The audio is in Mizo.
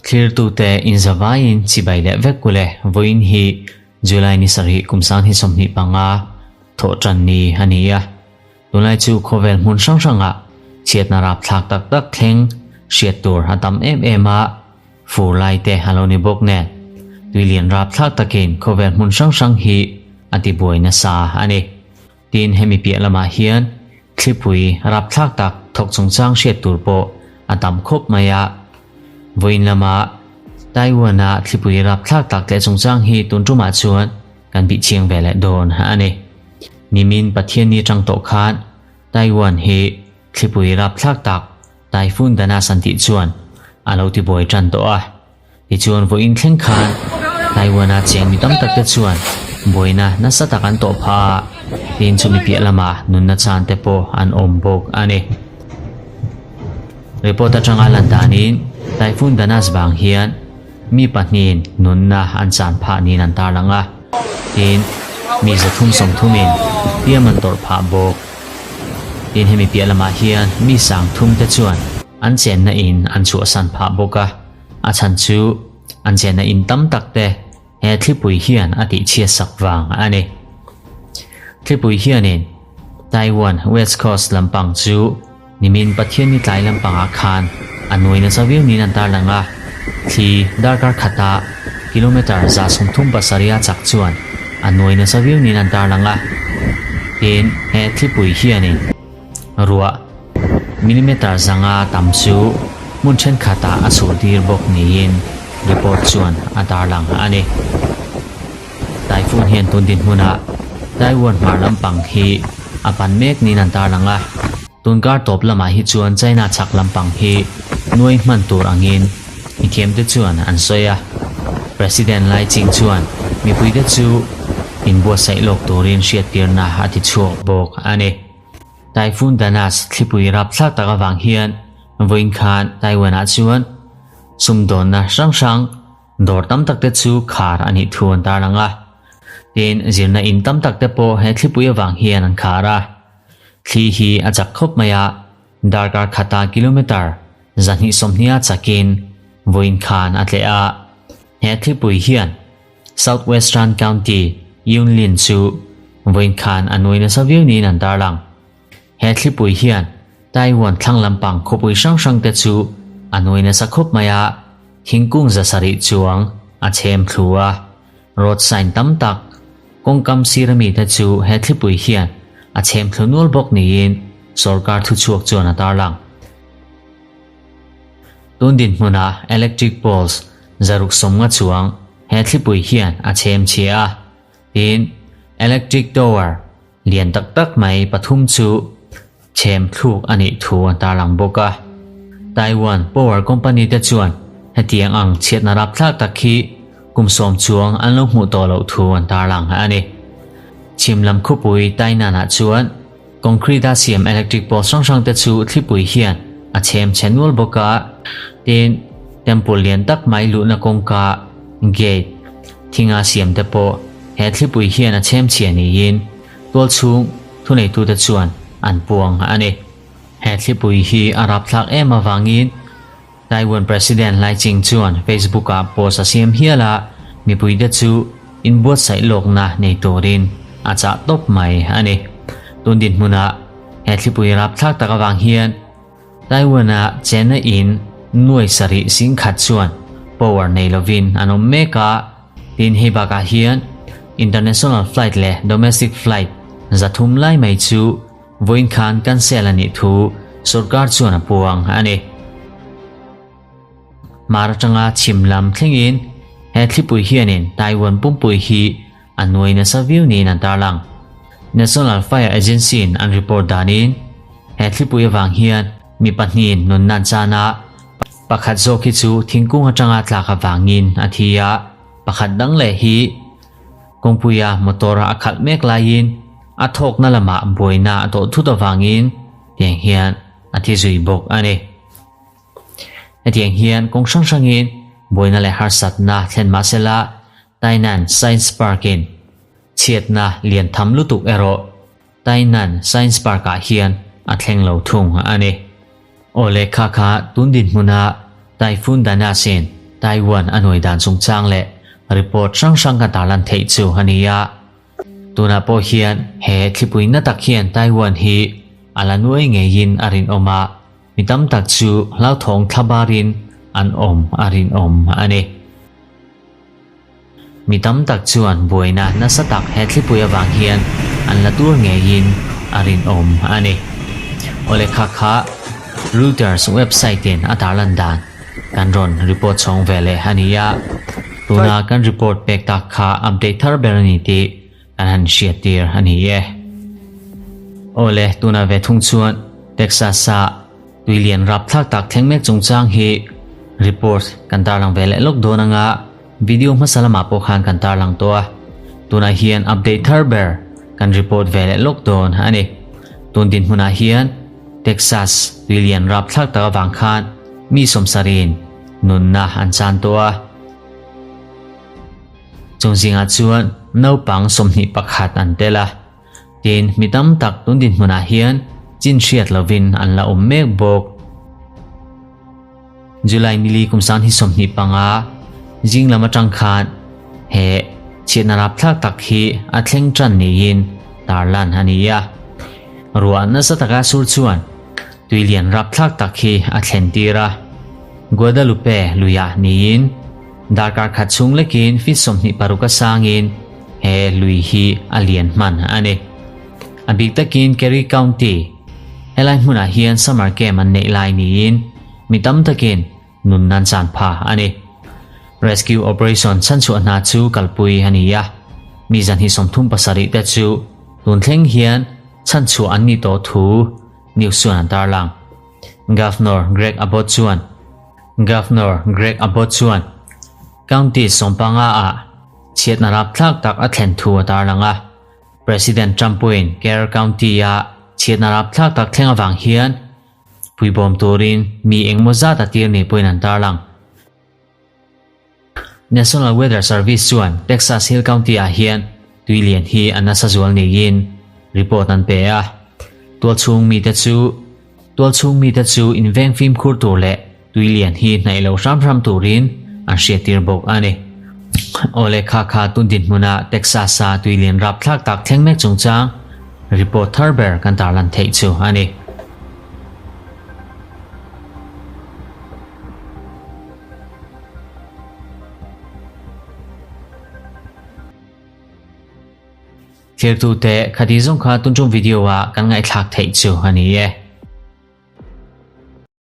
Thlirtute inzavaiin chibai leh vek ule vawiin hi July ni sarih kum 2025 thawhtan ni a ni a. Tunlai chu khawvel hmun hrang hrangah chhiatna rapthlak tak tak thleng hriat tur a tam em em a, fur lai te a lo ni bawk nen tuilian rapthlak takin khawvel hmun hrang hrang hi a tibuai nasa a ni. Tin, hemi piah lamah hian thlipui rapthlak tak thawk chungchang hriat tur pawh a tam khawp mai a. Vawiin lama Taiwan-a thlipui rapthlak tak tleh chungchang hi tun tumah chuan kan bih chiang ve leh dawn a ni. Nimin Pathianni tang tawh khan Taiwan hi thlipui rapthlak tak Typhoon Danas an tih chuan a lo tibuai tan tawh a. Tichuan vawiin thleng khan Taiwan-a cheng mi tam tak te chuan buaina nasa tak an tawh phah a, tin chumi piah lamah nunna chan te pawh an awm bawk a ni. Report atanga lan danin Typhoon Danas vang hian mi pahnihin nunna an chan phah niin an tarlang a, tin mi 330 in hliam an tawrh phah bawk. Tin hemi piah lamah hian mi sang thum te chuan an chenna in an chhuahsan phah bawk a. A chhan chu an chenna in tam tak te he thlipui hian a tihchhiat sak vang a ni. Thlipui hianin Taiwan West Coast lampang chu nimin Pathianni tlai lampangah khan a nuai nasa viau niin an tarlang a, thli darkar khata kilometre 37 a chak chuan a nuai nasa viau niin an tarlang a. Tin, he thlipui hianin Ruah millimeter 500 tam chu hmun thenkhatah a chhur tir bawk niin report chuan a tarlang a ni. Typhoon hian tun dinhmunah Taiwan hmar lampang hi a pan mek niin an tarlang a, tunkar tawp lamah hi chuan China chhak lampang hi nuai hman tur angin mithiamte chuan an sawi a. President Lai Ching chuan mipuite chu inbuatsaih lawk turin hriattirna a ti chhuak bawk a ni. Typhoon Danas thlipui rapthlak tak avang hian vawiin khan Taiwan-ah chuan sumdawnna hrang hrang dawr tam tak te chu khar a nih thu an tarlang a. Tin, zirna in tam tak te pawh he thlipui avang hian an khar a. Thli hi a chak khawp mai a, darkar khata kilometre 220 a chakin vawiin khan a tleh a. He thlipui hian Southwestern County, Yunlin chu vawiin khan a nuai nasa viau niin an tarlang. He thlipui hian Taiwan thlang lampang khawpui hrang hrang te chu a nuai nasa khawp mai a, thingkung 700 chuang a chhem thlu a. Road sign tam tak, kawngkam sir ami te chu he thlipui hian a chhem thlu nual bawk niin sorkar thuchhuak chuan a tarlang. Tun dinhmunah electric poles 650 chuang he thlipui hian a chhem chhia a, tin electric tower lian tak tak mai pathum chu chhem thluk a nih thu an tarlang bawk a. Taiwan Power Company te chuan hetiang ang chhiatna rapthlak tak hi kum 10 chuang an lo hmuh tawh loh thu an tarlang a ni. Chhim lam khawpui Tainan-ah chuan concrete a siam electric pole hrang hrang te chu thlipui hian a chhem chhe nual bawk a, tin temple lian tak mai luhna kawngka gate thinga siam te pawh he thlipui hian a chhem chhia niin tual chhung thuneitute chuan an puang a ni. He thlipui hi a rapthlak em avangin Taiwan President Lai Ching chuan Facebook-ah post a siam hial a, mipuite chu inbuatsaih lawkna nei turin a chah tawp mai a ni. Tun dinhmunah he thlipui rapthlak tak avang hian Taiwan-a chenna in 700,000 chuan power nei lovin an awm mek a, tin hei bakah hian international flight leh domestic flight 300 lai mai chu vawiin khan cancel a nih thu sorkar chuan a puang a ni. Hmar atanga chhim lam thlengin he thlipui hianin Taiwan pumpui hi a nuai nasa viau niin an tarlang. National Fire Agency in an report danin he thlipui avang hian mi pahnihin nunna an chan a, pakhat zawk hi chu thingkung atanga tlak avangin a thi a, pakhat dang leh hi kawngpuia motor a khalh mek laiin a thawkna lamah buaina a tawh thut avangin tiang hian a thi zui bawk a ni. Hetiang hian kawng hrang hrangin buaina leh harsatna thlen mahsela Tainan Science Park-in chhiatna lian tham lutuk erawh Tainan Science Park-ah hian a thleng lo thung a ni. Aw le kha kha tun dinhmuna Typhoon Danas-in Taiwan a nuai dan chungchang leh report hrang hrang ka tarlan theih chu a ni a. Tunah pawh hian he thlipui na tak hian Taiwan hi a la nuai ngeiin a rinawm a, mi tam tak chu hlauthawng thlabarin an awm a rinawm a ni. Mi tam tak chuan buaina nasa tak he thlipui avang hian an la tur ngeiin a rinawm a ni. Awle kha kha Reuters website in a tarlan dan kan rawn report chhawng ve leh a ni a, tuna kan report pek tak kha update thar ber a ni tih kan han hriat tir a ni e. Awle tuna ve thung chuan Texas ah Tuilian rapthlak tak thleng mek chungchang hi report kan tarlang ve leh lawk dawn anga video hmasa lamah pawh khan kan tarlang tawh a, tunah hian update thar ber kan report ve leh lawk dawn a ni. Tun dinhmunah hian Texas tuilian rapthlak tak avang khan mi sawmsarin nunna an chan tawh a, chung zingah chuan naupang 21 an tel a. Tin, mi tam tak tun dinhmunah hian chin hriat lovin an la awm mek bawk. July nili kum sang hi 25 zing lam atang khan he chhiatna rapthlak tak hi a thleng tan niin tarlan a ni a. Ruah nasa taka sur chuan tuilian rapthlak tak hi a thlen tir a. Guadalupe luiah niin Darkar khat chhung lekin feet 26 a sangin he lui hi a lian hman a ni. A bik takin Kerry County, helai hmunah hian summer camp an neih lai niin mi tam takin nun nan chan pha a ni. Rescue operation chhanchhuah hna chu kalpui a ni a, mi 237 te chu tun thleng hian chhanchhuah an ni tawh thu news chuan an tarlang. Governor Greg Abbott chuan Governor Greg Abbott chuan County 15 ah chhiatna rapthlak tak a thlen thu a tarlang a. President Trump pawhin Kerr County a chhiatna rapthlak tak thleng avang hian puibawm turin mi engmaw zat a tir ni pawhin an tarlang. National Weather Service chuan Texas Hill County ah hian tuilian hi a nasa zual niin report an pe a. Tualchhung mite chu Tualchhung mite chu inveng fimkhur tur leh tuilian hi hnaih lo hram hram turin an hriattir bawk a ni. Awle kha kha tun dinhmuna Texas-a tuilian rapthlak tak thleng mek chungchang report thar ber kan tarlan theih chu a ni. Thirtute khati zawng kha tun tum video ah kan ngaihthlak theih chu a ni e.